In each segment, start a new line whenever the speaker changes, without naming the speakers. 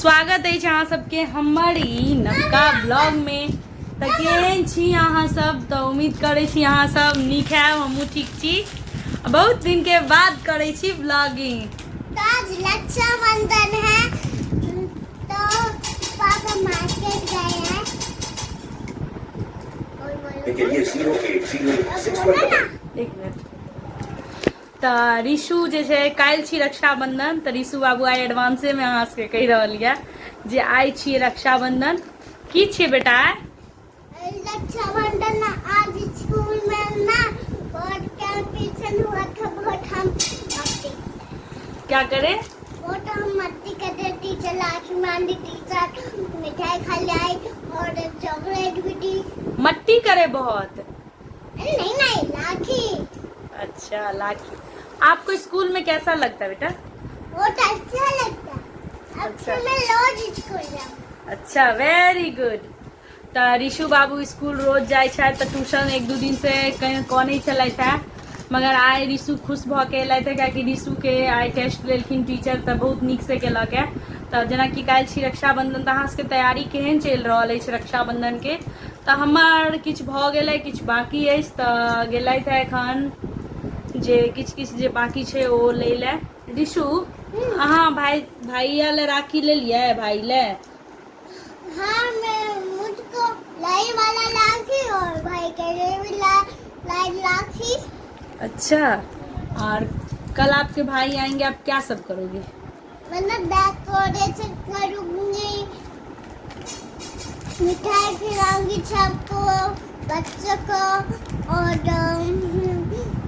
स्वागत अछि अहाँ सबके हमर ई नवका ब्लॉगमे। तऽ केहन छी अहाँ सब? तऽ उम्मीद करै छी अहाँ सब नीक हैब, हमहूँ ठीक छी। बहुत दिनके बाद करै छी ब्लॉगिंग।
तो आज रक्षाबंधन है तो पापा मार्केट गए हैं। और बोलो
के लिए 080
बोलो ना।
एक मिनट। तऽ ऋषु जे छै, काल्हि छी रक्षाबंधन, तऽ ऋषु बाबू आइ एडवांसेमे अहाँ सबके कहि रहल यऽ जे आइ छियै रक्षाबंधन। की छियै बेटा आइ?
रक्षाबंधन। आज स्कूल में ना बहुत कंपटीशन हुआ था, बहुत हम मस्ती।
क्या करे?
बहुत हम मस्ती करते। टीचर लाठी मारी, टीचर मिठाई खा आई और चॉकलेट भी दी।
मट्टी करे बहुत?
अरे नहीं नहीं, लाठी।
अच्छा, लाठी। आपको स्कूल में कैसा लगता है बेटा?
बहुत अच्छा लगता है अब। तो मैं रोज स्कूल जाऊँ।
अच्छा, वेरी गुड। तऽ ऋषु बाबू स्कूल रोज जाइ छथि। तऽ ट्यूशन एक दू दिनसँ कहीं कनै छलथि हे, मगर आइ ऋषु खुश भऽ के एलथि हे, कियाकि ऋषुके आइ टेस्ट लेलखिन टीचर, तऽ बहुत नीकसँ केलक हे। तऽ जेनाकि काल्हि छी रक्षाबंधन, तऽ अहाँ सबके तैयारी केहन चलि रहल अछि रक्षाबंधनके? तऽ हमर किछु भऽ गेलै, किछु बाँकी अछि। तऽ गेलथि हे एखन जे किछु किछु जे बाँकी छै ओ लै लए। ऋषु, अहाँ भाइ भैया लए राखी लेलियै, भाइ लए?
हाँ, मैं मुझको लाई वाला राखी और भाई के लिए भी लाई राखी।
अच्छा, और कल आपके भाई आएंगे, आप क्या सब करोगे?
मतलब डेकोरेशन करूंगी, मिठाई खिलाऊंगी सबको, बच्चों को और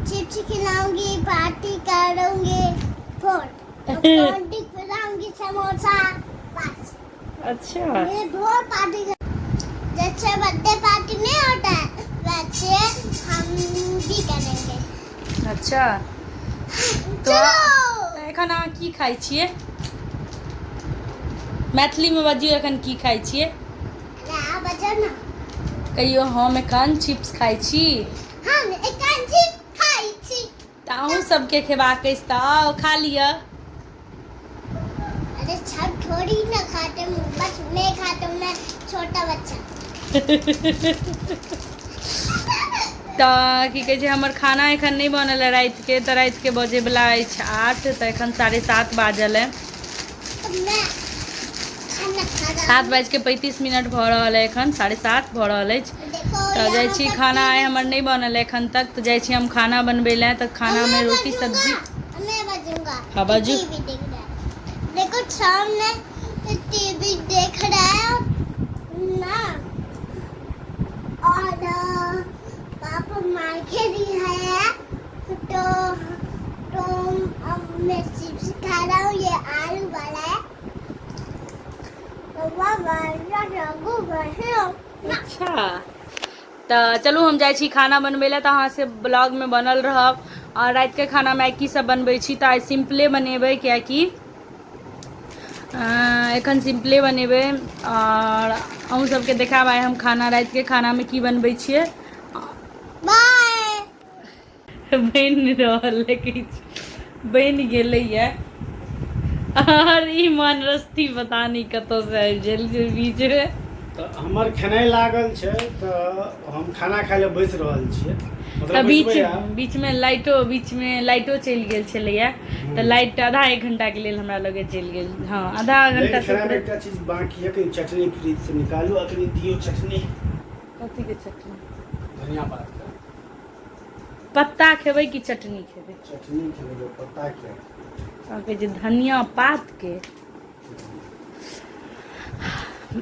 चिप्स खिलाऊंगी, पार्टी करूंगी, पार्टी खिलाऊंगी, समोसा, बस। मैं बहुत पार्टी कर, जैसे बर्थडे पार्टी नहीं होता है, वैसे हम भी करेंगे।
अच्छा, तो
चलो।
तऽ एखन अहाँ की खाइ छियै? मैथिलीमे बजियौ, एखन की खाइ छियै?
अरे आप बजाओ ना।
कहियो, हम एखन चिप्स खाइ छी।
हम एखन चिप्स खाइ छी।
तऽ अहूँ सबके खेबाक अछि तऽ आउ, खा लिअ।
अरे, सब थोड़ी ना खाते, बस मैं खाता हूँ, मैं छोटा बच्चा।
तऽ की कहै छै, हमर खाना एखन नहि बनल है रातिके। तऽ रातिके बजैवला अछि 8, तऽ एखन 7:30 बाजल है।
तो मैं खाना खा रहा
सात
हूँ।
बाजि के 35 मिनट भऽ रहल है, एखन 7:30 भऽ रहल अछि।
देखो।
तऽ जाइ
यहाँ
छी
पर
खाना आइ
टीवी
हमर नहि बनल है एखन तक, तऽ जाइ छी हम खाना बनबै लए। तऽ खानामे
मैं
रोटी
बजूंगा,
सब्जी।
मैं बजूंगा।
हाँ, बाजू।
टीवी देख रहा है, देखो, सामने टीवी देख रहा है ना और पापा मार्केट है तो अब मैं चिप्स खा रहा हूँ, ये आलू वाला है। वाह वाह, रघु ना।
अच्छा, तऽ चलू, हम जाइ छी खाना बनबै लए, तऽ अहाँ से ब्लॉगमे बनल रहब। आओर रातिके खानामे आइ की सब बनबै छी? तऽ आइ सिम्पले बनेबै, किएकि एखन सिम्पले बनेबै। आओर अहूँ सबके देखायब आइ हम खाना, रातिके खानामे की बनबै छियै।
बाय।
बनि रहल है, किछु बनि गेलैया। और ई मन रस्ती पता नहि कतऽसँ आबि गेल छै बीचमे।
तऽ हमर खेनाइ लागल छै, तऽ हम खाना खाय लए बैस रहल छियै।
तऽ
मतलब
बीच
बैसबै आब।
बीचमे लाइटो चलि गेल छलैया, तऽ लाइट आधा एक घंटाके लेल हमरा लगे चलि गेल। हँ, आधा घंटा
लेकिन
से
खेनाइमे
ऊपरे।
एकटा चीज बाँकी है, कनि चटनी फ्रिज से निकालू आ कनि दियौ चटनी।
कथीके चटनी?
धनिया पातके।
पत्ता खेबै कि चटनी खेबै?
चटनी खेबै, पत्ता के।
अहाँके जे धनिया पातके।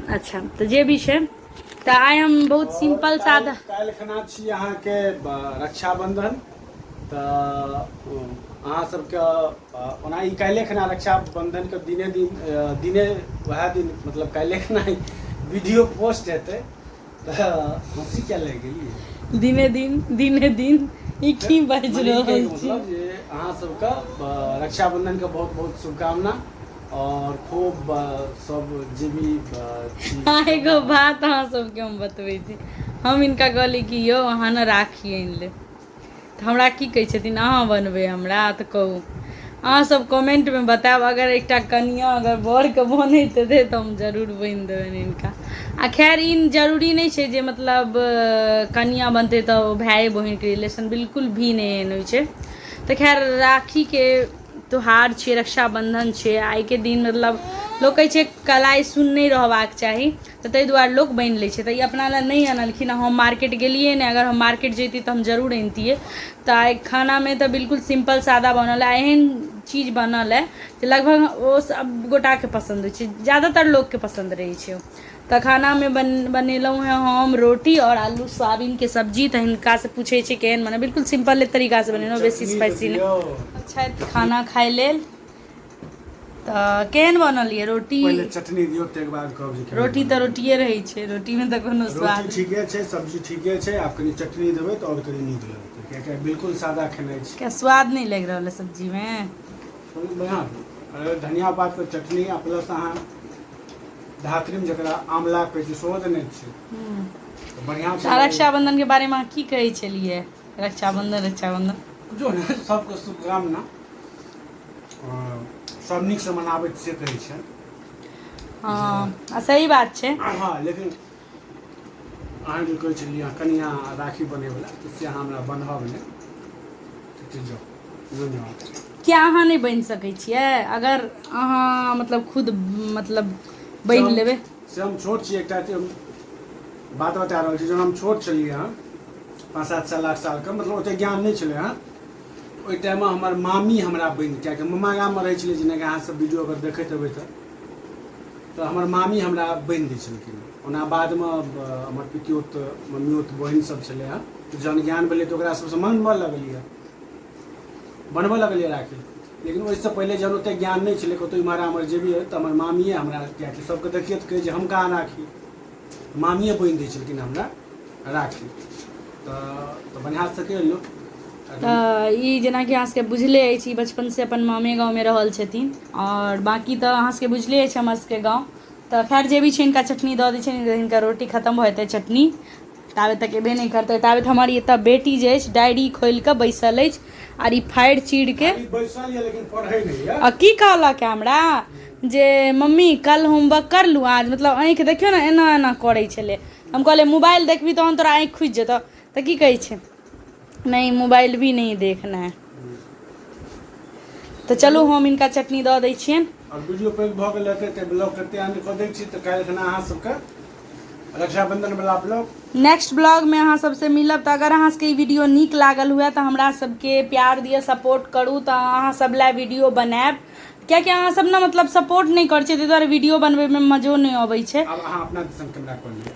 अच्छा, तऽ जे भी छै, तऽ आइ हम बहुत सिम्पल सादा।
काल्हि खना छी अहाँके रक्षाबंधन। तऽ अहाँ सबके ओना ई काल्हि खना रक्षाबंधनके दिने दिन दिने वएह दिन, मतलब काल्हि खना वीडियो पोस्ट हेतै। तऽ हँसी किया लागि गेलियै?
दिने दिन, दिने दिन, ई की बाजि
मने ई
रहल
कहैके
छी?
मतलब जे अहाँ सबके रक्षाबंधनके बहुत बहुत शुभकामना और खूब सब जे भी छी।
हाँ, एगो बात अहाँ सबके हम बतबै छी। हम हिनका कहली कि यौ, अहाँ ने राखी आनि लेब, तऽ हमरा की कहै छथिन, अहाँ बनबै हमरा तऽ कहू। अहाँसभ कमेंटमे बतायब, अगर एकटा कनिया अगर बरके बनैत हेतै तऽ हम जरूर बनि देबनि हिनका। आ खैर ई जरूरी नहि छै जे मतलब कनिया बनतै तऽ भाय बहिनके रिलेशन बिल्कुल भी नहि एहन होइ छै। तऽ खैर राखीके त्योहार छियै, रक्षाबन्धन छियै, आइके दिन मतलब लोक कहै छै कलाइ सुन नहि रहबाक चाही, तऽ ताहि दुआरे लोक बान्हि लै छै। तऽ ई अपना लए नहि अनलखिन। हम मार्केट गेलियै नहि, अगर हम मार्केट जैतियै तऽ हम जरूर अनितियै। तऽ आइ खानामे तऽ बिल्कुल सिम्पल सादा बनल है, एहन चीज बनल है जे लगभग ओ सब गोटाके पसन्द होइ छै, ज्यादातर लोकके पसन्द रहै छै। तऽ खानामे बनेलहुँ हेँ हम रोटी आओर आलू सोयाबीनके सब्जी। तऽ हिनकासँ पूछै छी केहन बनल। बिल्कुल सिम्पले तरीकासँ बनेलहुँ, बेसी स्पाइसी नहि। छथि खाना खाइ लेल। तऽ केहन बनल ये रोटी?
पहिले चटनी दियौ, ताहिके बाद कहब जे केहन
रोटी तऽ
बनल।
रोटिए रहै छै, रोटीमे तऽ कोनो स्वाद
रोटी ठीके छै, सब्जी ठीके छै, आब कनि चटनी देबै तऽ आओर कनि नीक लगतै, कियाकि बिल्कुल सादा खेनाइ छै।
क्या स्वाद नहि लागि रहल है सब्जीमे?
बढ़िआँ, अगर धनिया पातके चटनी आ प्लस अहाँ धात्रीमे जकरा आमला कहै छै सेहो देने छियै तऽ बढ़िआँ छै।
आ रक्षाबंधनके बारेमे अहाँ की कहै छलियै? रक्षाबंधन रक्षाबंधन
जो ने सबके शुभकामना, सब नीकसँ मनाबैत से कहै छै।
हँ, आ सही बात छै।
हँ, लेकिन अहाँ जे कहै छलियै कनिया राखी बनैवला, तऽ से अहाँ हमरा बन्हब नहि। ठीक छै, जाउ, धन्यवाद।
किया अहाँ नहि बनि सकै छियै? अगर अहाँ मतलब खुद मतलब बनि लेबै।
से हम छोट छी। एकटा बात बता रहल छी, जहन हम छोट छलियै हँ, 5-7 साल 8 सालके, मतलब ओतेक ज्ञान नहि छलै हँ, ओहि टाइममे हमर मामी हमरा बनि, कियाकि ममा गाममे रहै छलै, जेनाकि अहाँसभ वीडियो अगर देखैत हेबै तऽ हमर मामी हमरा बनि दै छलखिन। ओना बादमे हमर पितियोत मम्मियोत बहिन सब छलै हँ, जहन ज्ञान भेलै तऽ ओकरा सबसँ मनबऽ लगलियै, बनबऽ लगलियै राखी। लेकिन ओहिसँ पहिले जहन ओतेक ज्ञान नहि छलै, कतहु इम्हर आम्हर जेबियै तऽ हमर मामिए हमरा, कियाकि सबके देखियै तऽ कहै जे हम कहाँ राखी, मामिए बनि दै छलखिन हमरा राखी। तऽ बढ़िआँ सकै लोक।
तऽ ई जेनाकि अहाँ सबके बुझले अछि, ई बचपनसँ अपन मामे गाँवमे रहल छथिन, आओर बाँकी तऽ अहाँ सबके बुझले अछि हमर सबके गाँव। तऽ खैर जे भी छै, हिनका चटनी दऽ दै छियनि, हिनका रोटी खतम भऽ जेतै, चटनी ताबे तक एबे नहि करतै। ताबे हमर एतऽ बेटी जे अछि डायरी खोलि कऽ बैसल अछि, आर ई फाड़ि चीर के
बैसल यऽ लेकिन पढ़ै नहि यऽ।
आ की कहलक हमरा जे मम्मी कल होमवर्क कर लू आज। मतलब आँखि देखियौ ने एना एना करै छलै। हम कहलियै मोबाइल देखबी तहन तोरा आँखि खुजि जेतौ। तऽ की कहै छै, नहीं मोबाइल भी नहीं देखना है। तऽ चलू हम हिनका चटनी दऽ दै छियनि।
आओर वीडियो पैघ भऽ गेल हेतै तऽ ब्लॉग कते एंड कऽ दै छी। तऽ काल्हि खना अहाँ सबके रक्षाबंधन वाला ब्लॉग
नेक्स्ट ब्लॉगमे अहाँ सबसँ मिलब। तऽ अगर अहाँ सबके ई वीडियो नीक लागल हुए तऽ हमरा सबके प्यार दिअ, सपोर्ट करू, तऽ अहाँ सब लए वीडियो बनायब। कियाकि अहाँ सब ने मतलब सपोर्ट नहि करै छियै, ताहि दुआरे वीडियो बनबैमे मजो नहि अबै छै।
आब अहाँ अपना दिसन कैमरा कऽ लिअ।